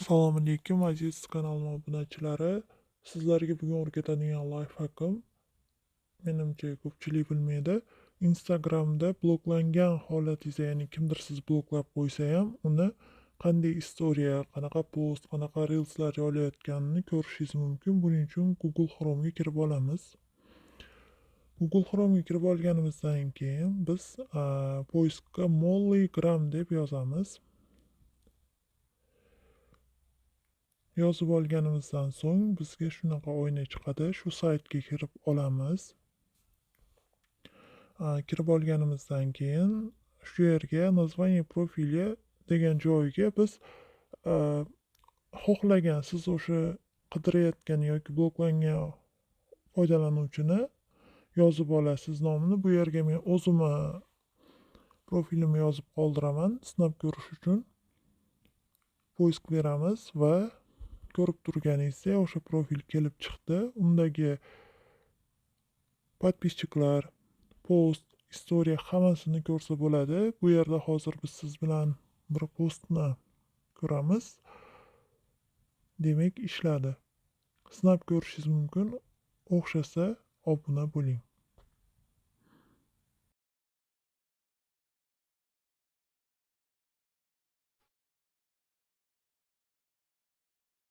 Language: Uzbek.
Assalomu alaykum, aziz kanalim obunachilari. Sizlarga bugun o'rgatadigan lifehackim, menimcha, ko'pchilik bilmaydi. Instagramda bloklangan holatingizda, ya'ni kimdir sizni bloklab qo'ysa ham, uni qanday istoriya, qanaqa post, qanaqa reelslar joylayotganini ko'rishingiz mumkin. Buning uchun Google Chrome'ga kirib olamiz. Google Chrome'ga kirib olganimizdan keyin biz поиск ga Mollygram deb yozamiz. Yozib olganimizdan so'ng bizga shunaqa oyna chiqadi. Shu saytga kirib olamiz. Kirib olganimizdan keyin shu yerga название профиля degan joyga biz xohlagan, siz o'sha qidirayotgan yoki bloklangan foydalanuvchini yozib olasiz nomini. Bu yerga men o'zimni profilimni yozib qoldiraman, sinab ko'rish uchun. Поиск beramiz va ko'rib turganingizdek o'sha profil kelib chiqdi. Undagi podpischiqlar, post, istoriya hammasini ko'rsa bo'ladi. Bu yerda hozir biz siz bilan bir postni ko'ramiz. Demak, ishladi. Sinab ko'rishingiz mumkin. O'xshasa obuna bo'ling.